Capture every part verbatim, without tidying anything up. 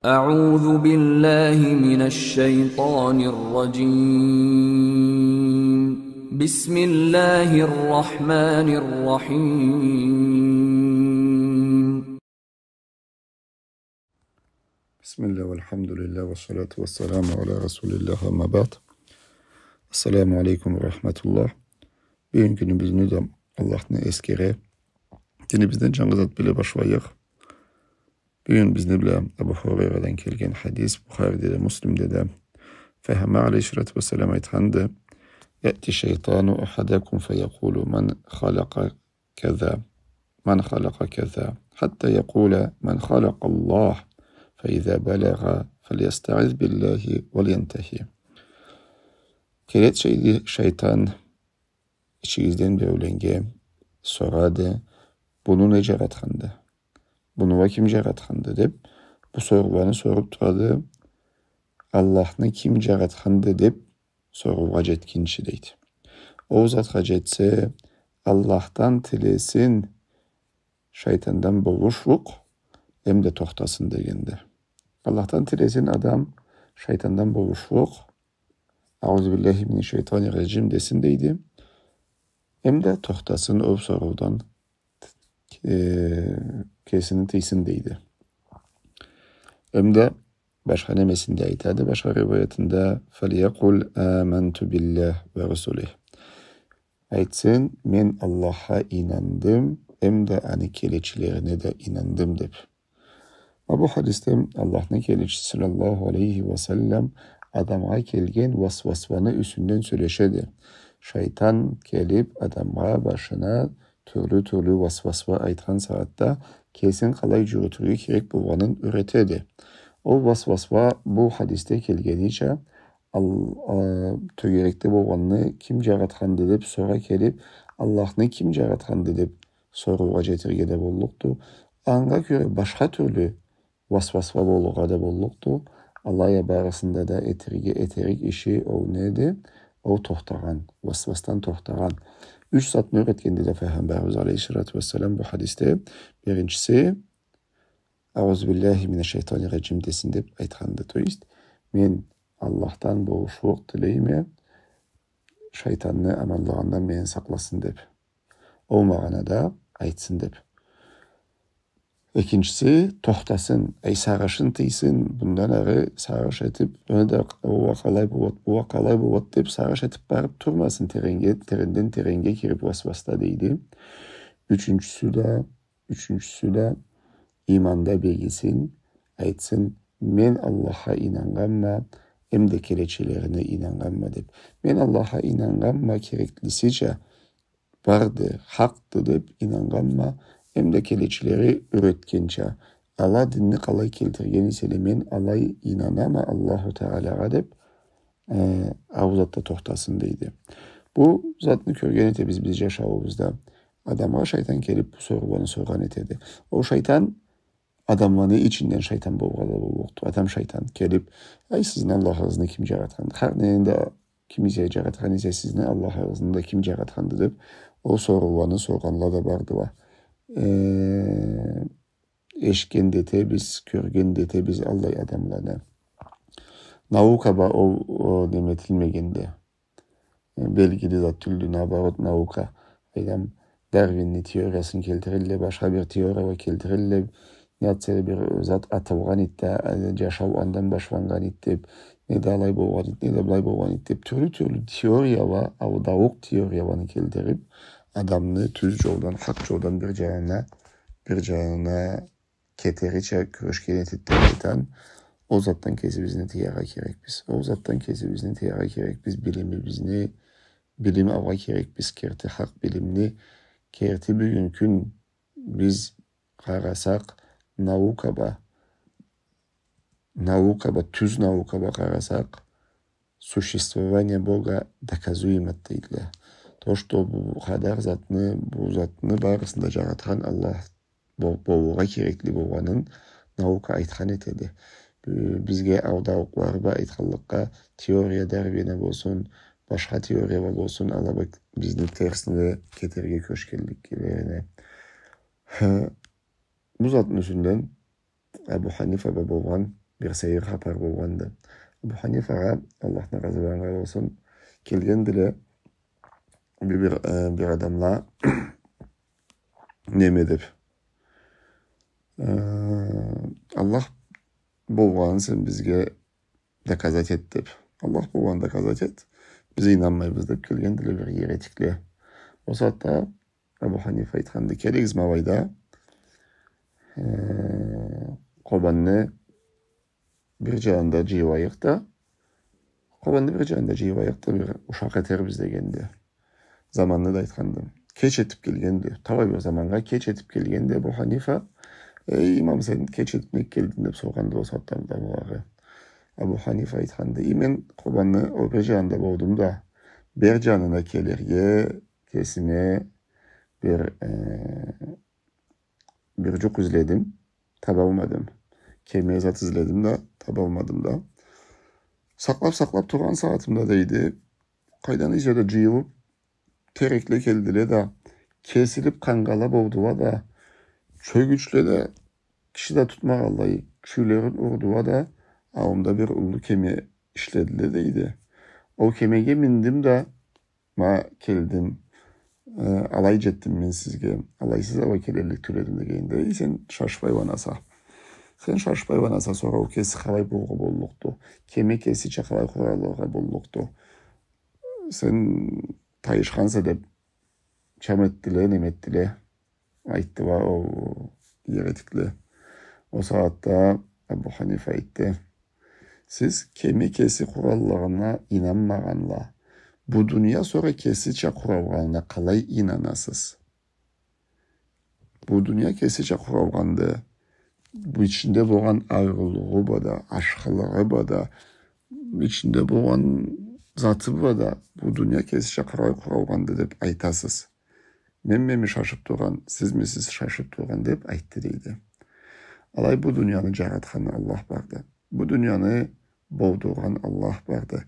أعوذ بالله من الشيطان الرجيم. بسم الله الرحمن الرحيم. بسم الله والحمد لله والصلاة والسلام على رسول الله، أما بعد. السلام عليكم ورحمة الله. Бюгюн кюнюбюзню да Аллахны эсгере, динибизден джангы зат бла башлайыкъ. Бюгюн бизни бла Абу Хурайрадан келген хадис, Бухариде да, Муслимде да. Файгъамбар алейхиссалату вассалам айтханды: يأتي الشيطان أحدكم فيقول: من خلق كذا، من خلق كذا، حتى يقول: من خلق الله، فإذا بلغ فليستعذ بالله ولينتهي. Келеди шей-, шайтан ичигизден биреуленнге, сорады: «Буну не джаратханды? Буну уа ким джаратханды?» — деб, бу сорууланы соруб турады, Аллахны ким джаратханды деб соруулгъа джетгинчи, дейди. Ол затха джетсе, Аллахдан тилесин шайтандан болушлукъ, эмда тохтасын дегенди. Аллахдан тилесин адам шайтандан болушлукъ, أعوذ بالله من الشيطان الرجيم десин, дейди. Эмда тохтасын ол соруулдан, э, кесин тыйсын, дейди. Эмда башха немесинде айтады, башха риваятында: فليقل: آمنت بالله ورسله. Айтсын: «Мен Аллахха ийнандым, эмда аны келечилерине да ийнандым», — деб. Ма бу хадисде Аллахны келечиси саллаллаху алейхи ва саллам адамгъа келген васвасваны юсюнден сёлешеди. Шайтан келиб адамгъа башына тюрлю-тюрлю васвасва айтхан сагъатда кесин къалай джюрютюрге керек болгъанын юретеди. Ол васвасва бу хадисде келгенича, ал-, а, тёгерекде болгъанны ким джаратханды деб сора келиб, Аллахны ким джаратханды деб соруулгъа джетерге да боллукъду. Анга кёре башха тюрлю васвасва болургъа да боллукъду. Алай а барысында да этерге, этерик иши ол неди? Ол тохтагъан, васвасдан тохтагъан. Юч затны юретгенди да Файгъамбарыбыз алейхиссалату вассалам бу хадисде. Биринчиси, «أعوذ بالله من الشيطان الرجيم» десин деб айтханды. То есть, «Мен Аллахдан болушлукъ тилейме, шайтанны аманлыгъындан мени сакъласын» деб. Ол магъанада айтсын деб. Экинчиси, тохтасын, эй, сагъышын тыйсын, бундан ары сагъыш этиб, ону да, ол уа къалай болад, бу уа къалай болад деб сагъыш этиб барыб турмасын, тереннге, теренден тереннге кириб васвасда, дейди. Ючюнчюсю да, ючюнчюсю да, ийманда бегисин, айтсын: «Мен Аллахха ийнаннганма, эмда келечилерине ийнаннганма» деб. «Мен Аллахха ийнаннганма, кереклисича барды, хакъды деб ийнаннганма, эмда келечилери юретгенча, ала динни къалай келтирген эселе, мен алай ийнанама Аллаху Таалагъа» деб, э, ол затда тохтасын, дейди. Бу затны кёрген этебиз биз джашауубузда. Адамгъа шайтан келиб бу сорууланы соргъан этеди. Ол шайтан адамланы ичинден шайтан болургъа да боллукъду. Адам шайтан келиб: «Эй, сизни Аллахыгъызны ким джаратханды? Хар нени да ким эсе джаратхан эсе, сизни Аллахыгъызны да ким джаратханды?» — деб, ол сорууланы соргъанла да бардыла. Э, эшитген да этебиз, кёрген да этебиз аллай адамланы. Наука бла ол, о, неме этилмегенди. Э, белгили зат тюлдю, наоборот, наука. Айтайым, Дарвинни теориясын келтирелле, башха бир теория бла келтирелле. Не этселе бир зат атылгъан эди да, э, джашау андан башланнган эди деб, не да алай болгъан эди, не да былай болгъан эди деб, тюрлю-тюрлю теория бла, алдаукъ теория бла келтириб, адамны тюз джолдан, хакъ джолдан бир джанына, бир джанына кетерича кюрешген этеди шайтан. Ол затдан кесибизни тыяргъа керекбиз. Ол затдан кесибизни тыяргъа керекбиз. Билимибизни, билим алыргъа керекбиз. Керти хакъ билимни, керти бюгюн кюн биз къарасакъ, наука бла, наука бла, тюз наука бла къарасакъ, существование Бога доказуемо дейдиле. То, что бу къадар затны, бу затны барысын да джаратхан Аллах бол-, болургъа керекли болгъанын наука айтхан этеди. Бю-, бизге алдаукълары бла айтханлыкъгъа, теория Дарвина болсун, башха теория бла болсун, ала бла бизни терсине кетерге кёчгенликлерине. Хы, бу затны юсюнден Абу Ханифа бла болгъан бир сейир хапар болгъанды. Абу Ханифагъа, Аллахны разылыгъы анга болсун, келгендиле бир, бир, э, бир адамла неме деп. Э, Аллах болгъанын сен бизге доказать эт деп. Аллах болгъанын доказать эт, биз ийнанмайбыз деп келгендиле бир еретикле. Ол сагъатда Абу Ханифа айтханды, келигиз ма былайда, э, Къобанны бир джанында джыйылайыкъ да, Къобанны бир джанында джыйылайыкъ да, бир ушакъ этербиз дегенди. Заманны да айтханды. Кеч этип келгенди. Талай бир заманнга кеч этип келгенди Абу Ханифа. Эй, имам, сен кеч этип нек келдинг деп соргъанды ол сагъатда да былагъа. Абу Ханифа айтханды, и мен Къобанны ол бир джанында болдум да, бир джанына келирге кесиме бир, э, бир джукъ изледим, табалмадым. Кеме зат изледим да, табалмадым да. Сакълап, сакълап тургъан сагъатымда, дейди, къайдан эсе да джыйылып, терекле келдиле да, кесилип, къаннгалла болдула да, чёгючле да, киши да тутмагъанлай, кюйлерин урдула да, аллымда бир уллу кеме ишледиле, дейди. Ол кемеге миндим да, ма келдим, э, алай джетдим мен сизге, алайсыз ала келирлик тюл эдим дегенде, эй, сен шашып айланаса. Сен шашып айланаса, сора ол кеси къалай болургъа боллукъду? Кеме кесича къалай къуралыргъа боллукъду? Сен тайышханса деп, чам этдиле, неме этдиле. Айтдыла ол еретикле. Ол сагъатда Абу Ханифа айтды. Сиз кеме кеси къураллыгъына ийнанмагъанла, бу дуния сора кесича къуралгъанына къалай ийнанасыз? Бу дуния кесича къуралгъанды. Бу ичинде болгъан ариулугъу бла да, ашхылыгъы бла да, ичинде болгъан заты бла да, бу дуния кесича къалай къуралгъанды деп айтасыз. Менмеми шашып тургъан, сизмисиз шашып тургъан деп айтды, дейди. Алай бу дунияны джаратхан Аллах барды. Бу дунияны болдургъан Аллах барды.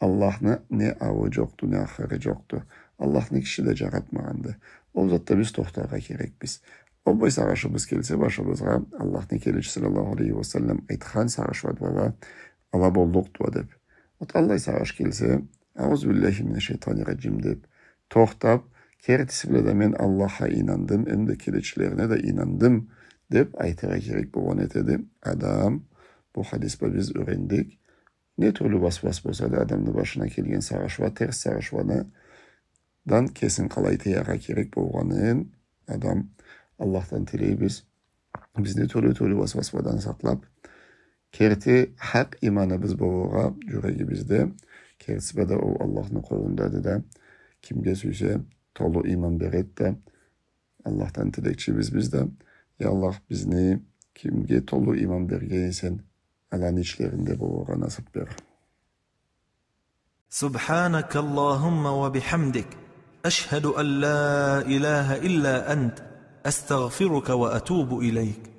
Аллахны не аллы джокъду, не ахыры джокъду. Аллахны киши да джаратмагъанды. Ол затда биз тохтаргъа керекбиз. Ол былай сагъышыбыз келсе башыбызгъа, Аллахны келечиси саллаллаху алейхи ва саллам айтхан сагъыш бла да ала боллукъду деп. Вот аллай сагъыш келсе, «Аузу биллахи минаш-шайтанир-раджим» деп, тохтап, кертиси бла да мен Аллахха ийнандым, эмда келечилерине да ийнандым, деп айтыргъа керек болгъан этеди. Адам, бу хадис бла биз юрендик. Не тюрлю васвас болса да, адамны башына келген сагъыш бла, терс сагъыш бла, дан кесин къалай тыяргъа керек болгъанын адам Аллахдан тилейбиз. Бизни тюрлю-тюрлю васвасладан сакълап, керти хакъ иманыбыз болургъа джюрегибизде, кертиси бла да ол Аллахны къолундады да, кимге сюйсе толу иман береди да, Аллахдан тилекчибиз биз да. Я Аллах, бизни кимге толу иман берген эсенг, аланы ичлеринде болургъа насып бер. سبحانك اللهم وبحمدك، أشهد أن لا إله إلا أنت، أستغفرك وأتوب إليك.